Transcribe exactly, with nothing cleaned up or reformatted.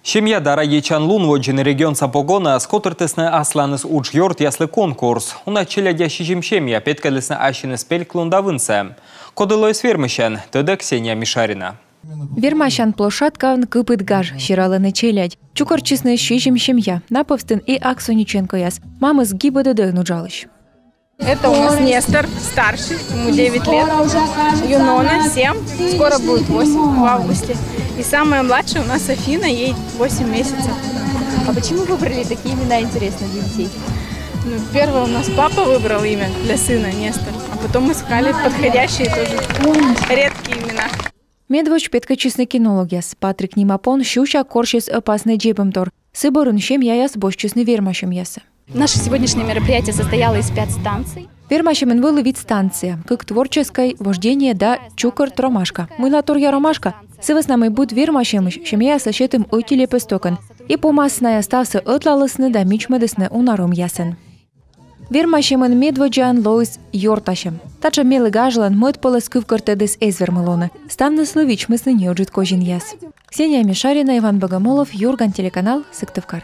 «Семья да радейтчан лун» водзын регионса погонас котыртісны асланыс удж ёртъяслы конкурс. Уна челядя сизим семья петкӧдлісны ассьыныс пельк лун да вынсӧ. Коді лоис вермысьӧн, тӧдӧ Ксения Мишарина. Вермасян площадкаын кыпыд гаж, сералӧны челядь. Чукӧртчисны сизим семья, на пӧвстын и Аксуниченкояс. Мамыс ГИБДД-ын уджалысь. Это у нас Нестор, старший, ему девять лет. Юнона, семь, скоро будет восемь в августе. И самая младшая у нас Афина, ей восемь месяцев. А почему выбрали такие имена интересные для детей? Ну, первое у нас папа выбрал имя для сына, Нестор. А потом искали подходящие тоже, редкие имена. Медводз петкӧдчисны кинологъяс. Патрик нима пон сюся корсис ӧпасны дзебӧмтор. Сы бӧрын семьяяс босьтчисны вермасьӧмъясӧ. Наше сегодняшнее мероприятие состояло из пять станций. Вермасьӧмын вӧлі вит станция: кык творческӧй, вождение да чукӧрт ромашка. Мыйла торъя ромашка? Сы вӧсна мый быд вермасьӧмысь семьяяслы сетім ӧти лепестокӧн. И помас найӧ ставсӧ ӧтлалісны да мичмӧдісны уна рӧмъясӧн. Вермасьӧмын медводдзаӧн лоис ёртасьӧм. Татшӧм мелі гажлӧн мӧд пӧлӧс кывкӧртӧдыс эз вермы лоны. Ставныслы вичмисны неыджыд козинъяс. Ксения Мишарина, Иван Богомолов, «Юрган» телеканал, Сыктывкар.